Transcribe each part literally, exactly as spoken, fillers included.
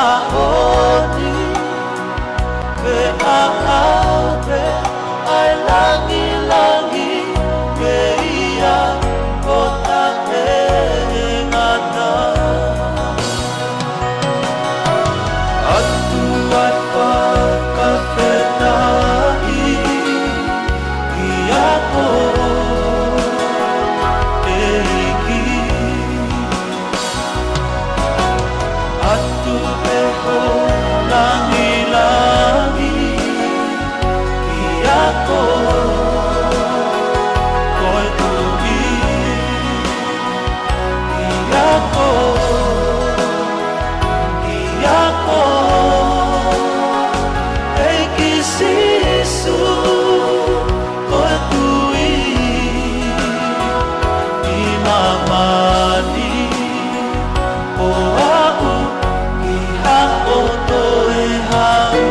ʻaho ni, pea ʻave ʻa e langilangi mei ia ʻo taʻengata. ʻOtua fakafetaʻi ʻia koe ʻEiki. Atu pē ho langilangi ʻia koe, ko e Tuʻi ʻia koe, ʻia koe, ʻEiki Sīsū, ko e Tuʻi ʻi māmani, ʻo aʻu ki haʻo toe haʻu.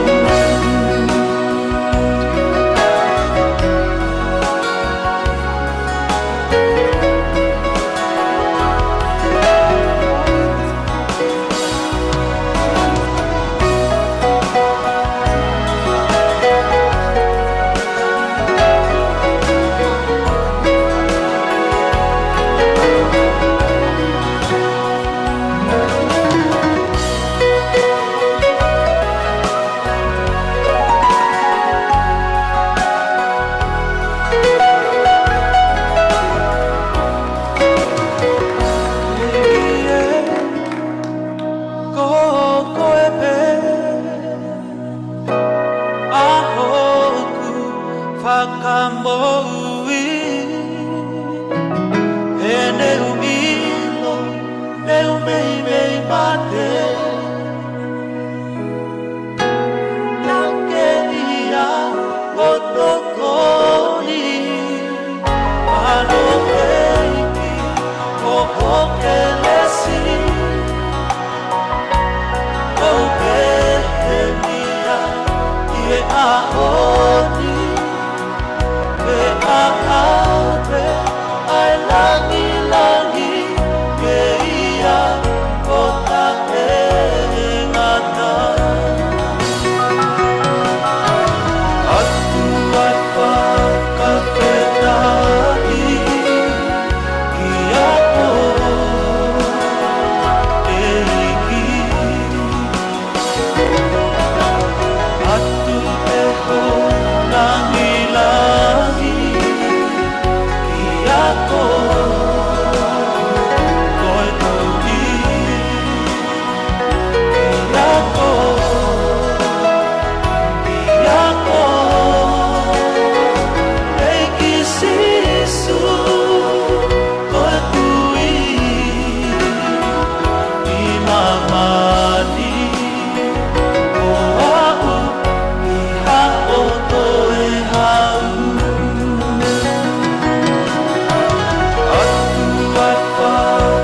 Ko koe pē ʻa hoku fakamoʻui, he neʻu ʻilo, neʻu meimei mate, naʻa ke ʻi ai ʻo tokoni. Mālō ʻEiki, ʻo ho kelesi, ʻoku ou pehē ni ia ʻi he ʻaho ni, pea ʻave ʻa e langilangi mei ia ʻo taʻengata. ʻOtua fakafetaʻi ʻia koe ʻEiki. Atu pē ho langilangi ʻia koe, ko e Tuʻi ʻia koe, ʻia koe, ʻEiki Sīsū, ko e Tuʻi ʻi māmani, ʻo aʻu ki haʻo toe haʻu. ʻOtua fa-